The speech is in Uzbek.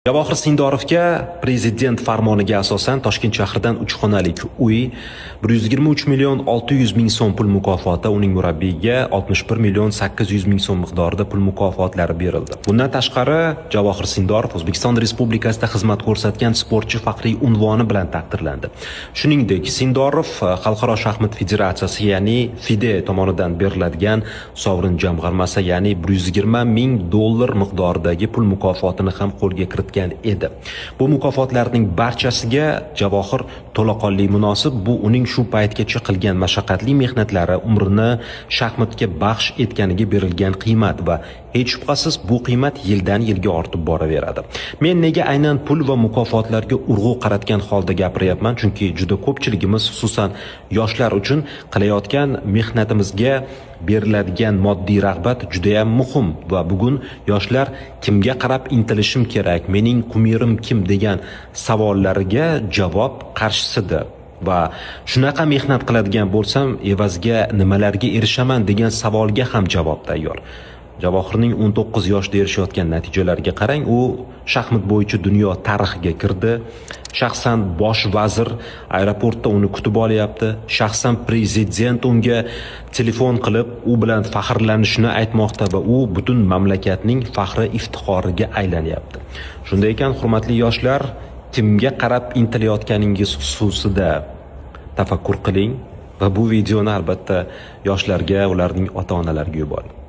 Javohir Sindorovga prezident farmoniga asosan Toshkent shahridan 3 xonalik uy, 123 million 600 ming so'm pul mukofoti, uning murabbiyiga 61 million 800 ming so'm miqdorida pul mukofotlari berildi. Bundan tashqari, Javohir Sindorov O'zbekiston Respublikasida xizmat ko'rsatgan sportchi faxriy unvoni bilan taqdirlandi. Shuningdek, Sindorov Xalqaro shaxmat federatsiyasi, ya'ni FIDE tomonidan beriladigan sovrin jamg'armasi, ya'ni 120 ming dollar miqdoridagi pul mukofotini ham qo'lga kiritgan edi. Bu mukofotlarning barchasiga Javohir to'laqonli munosib. Bu uning shu paytgacha qilgan mashaqqatli mehnatlari, umrini shaxmatga baxsh etganiga berilgan qiymat va hech shubhasiz bu qiymat yildan yilga ortib boraveradi. Men nega aynan pul va mukofotlarga urg'u qaratgan holda gapiryapman? Chunki juda ko'pchiligimiz, xususan yoshlar uchun qilayotgan mehnatimizga beriladigan moddiy rag'bat juda ham muhim va bugun yoshlar kimga qarab intilishim kerak, mening kumirim kim degan savollariga javob qarshisida va shunaqa mehnat qiladigan bo'lsam evaziga nimalarga erishaman degan savolga ham javob tayyor. Javohirning 19 yoshda erishayotgan natijalariga qarang, u shaxmat bo'yicha dunyo tarixiga kirdi. Shaxsan bosh vazir aeroportda uni kutib olyapti. Shaxsan prezident unga telefon qilib, u bilan faxrlanishini aytmoqda va u butun mamlakatning faxri iftixoriga aylanyapti. Shunday ekan, hurmatli yoshlar, kimga qarab intilayotganingiz xususida tafakkur qiling va bu videoni albatta yoshlarga, ularning ota-onalariga yuboring.